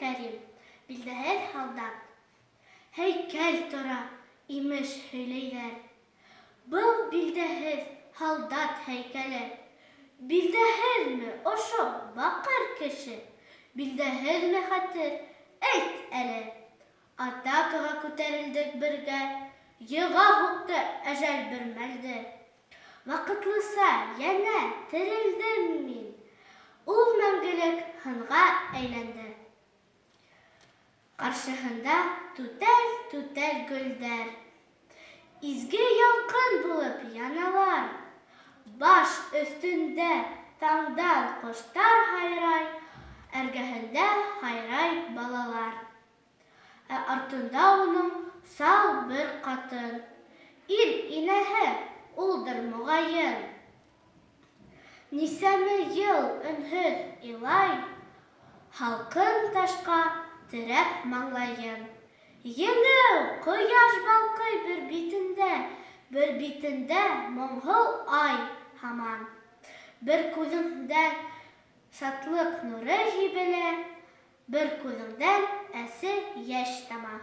Кәрим, билдәһеҙ һалдат. Һәйкәл тора, имеш һөйләйҙәр. Был билдәһеҙ һалдат һәйкәле. Билдәһеҙме ошо баҡыр кеше? Билдәһеҙме хәтер? Әйт әле! Атакаға күтәрелдек бергә, Йыға һуҡты әжәл бер мәлде. Ваҡытлыса йәнә терелдем мин, Ул мәңгелек һынға әйләнде. Ҡаршыһында түтәл-түтәл гөлдәр, Изге ялҡын булып яналар. Баш өҫтөндә таңдан ҡоштар һайрай, Эргәһендә һайрай балалар. Ә артында уның сал бер ҡатын, Ил инәһе улдыр, моғайын. Нисәмә йыл өнһөҙ илай, Һалҡын ташҡа терәп маңлайын. Еңеү! Ҡояш балҡый бер битендә, Бер битендә моңһоу ай һаман. Бер күҙеңдән шатлыҡ нуры һибелә, Бер күҙеңдән әсе йәш тама.